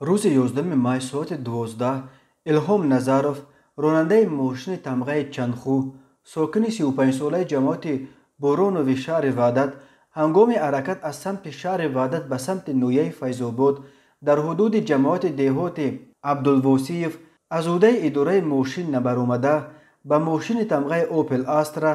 Рӯзи 11 май соати 12 Илҳом Назаров, ронандаи мошини тамғаи Чанху, сокини 35-солаи ҷамоати Боронови шаҳри Ваҳдат, ҳангоми ҳаракат аз самти шаҳри Ваҳдат ба самти ноҳияи Файзобод дар ҳудуди ҷамоати деҳоти Абдулвосиев аз ӯҳдаи идораи мошин набаромада, ба мошини тамғаи Опел Астра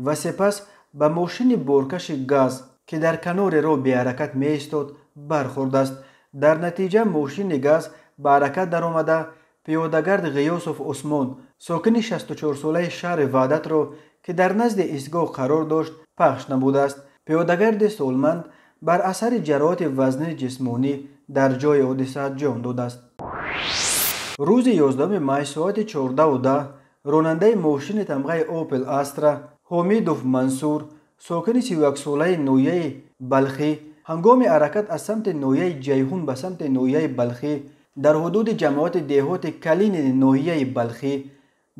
ва сипас ба мошини боркаши газ, ки дар канори роҳ беҳаракат меистод, бархӯрдааст. Дар натиҷа мошини газ ба ҳаракат даромада, пиёдагард Ғиёсов Усмон, сокини 64-солаи шаҳри Ваҳдатро, ки дар назди истгоҳ қарор дошт, пахш намудааст. Пиёдагарди солманд бар асари ҷароҳати вазнини ҷисмонӣ дар ҷои ҳодиса ҷон додааст. Рӯзи 11 май соати 14:10 ронандаи мошини тамғаи Опел Астра Ҳомидов Мансур, сокини 31-солаи ноҳияи Балхӣ, ҳангоми ҳаракат аз самти ноҳияи Ҷайҳун ба самти ноҳияи Балхӣ дар ҳудуди ҷамоати деҳоти Калинини ноҳияи Балхӣ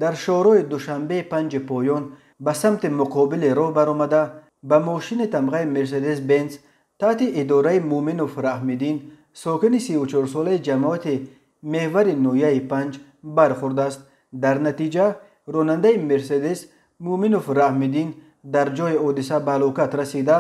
дар шоҳроҳи Душанбе панҷи поён ба самти муқобили роҳ баромада, ба мошини тамғаи Мерседес Бенз таҳти идораи Муъминов Раҳмиддин, сокини 34-солаи ҷамоати меҳвари ноҳияи Панҷ бархӯрдааст. Дар натиҷа ронандаи Мерседес Муъминов Раҳмиддин дар ҷои ҳодиса ба ҳалокат расида,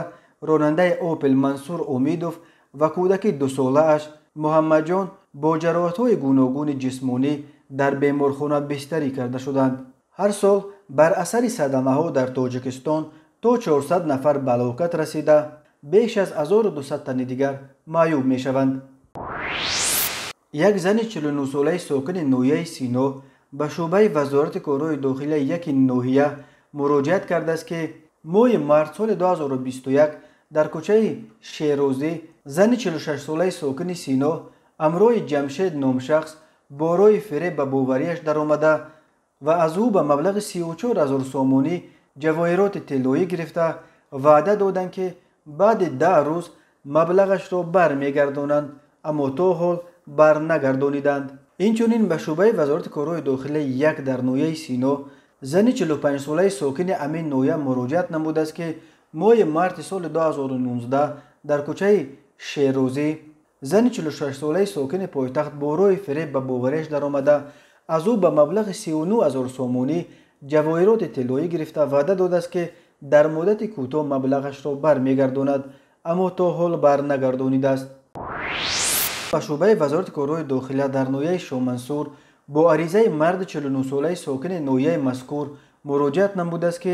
ронандаи Опел Мансур Умидов ва кӯдаки дусолааш Муҳаммадҷон бо ҷароҳатҳои гуногуни ҷисмонӣ дар беморхона бистарӣ карда шуданд. Ҳар сол бар асари садамаҳо дар Тоҷикистон то 400 нафар ба ҳалокат расида, беш аз 1200 тани дигар маъюб мешаванд. Як зани 49-солаи сокини ноҳияи Сино ба шӯъбаи Вазорати корҳои дохилия яки ноҳия муроҷиат кардааст, ки моҳи март соли 2021 дар кӯчаи Шерозӣ зани 46-солаи сокини Сино ҳамроҳи Ҷамшед ном шахс бо роҳи фиреб ба боварияш даромада ва аз ӯ ба маблағи 34 ҳазор сомонӣ ҷавоҳироти тиллоӣ гирифта, ваъда доданд, ки баъди 10 рӯз маблағашро бармегардонанд, аммо то ҳол барнагардониданд. Инчунин ба шӯъбаи Вазорати корҳои дохилия як дар ноҳияи Сино зани 45-солаи сокини ҳамин ноҳия муроҷиат намудааст, ки моҳи марти соли 2019 дар кӯчаи Шерозӣ зани 46-солаи сокини пойтахт бо роҳи фиреб ба боварияш даромада, аз ӯ ба маблағи 39 ҳазор сомонӣ ҷавоҳироти тиллоӣ гирифта, ваъда додааст, ки дар муддати кӯтоҳ маблағашро бармегардонад, аммо то ҳол барнагардонидааст. Ба шӯъбаи Вазорати корҳои дохилия дар ноҳияи Шоҳмансур бо аризаи марди 49-солаи сокини ноҳияи мазкур муроҷиат намудааст, ки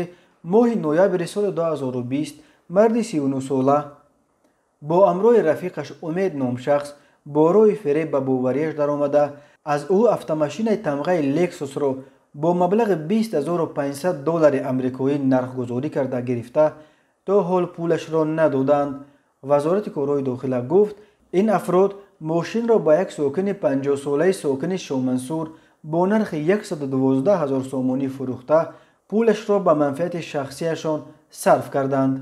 моҳи ноябри соли 2020 марди 39-сола бо ҳамроҳи рафиқаш Умед ном шахс бо роҳи фиреб ба боварияш даромада, аз ӯ автомашинаи тамғаи Лексусро бо маблағи 20 500 доллари амрикоӣ нархгузорӣ карда гирифта, то ҳол пулашро надоданд. Вазорати корҳои дохила гуфт, ин афрод мошинро ба як сокини 50-солаи сокини Шоҳмансур бо нархи 112 ҳазор сомонӣ фурӯхта, пулашро ба манфиати шахсияшон сарф карданд.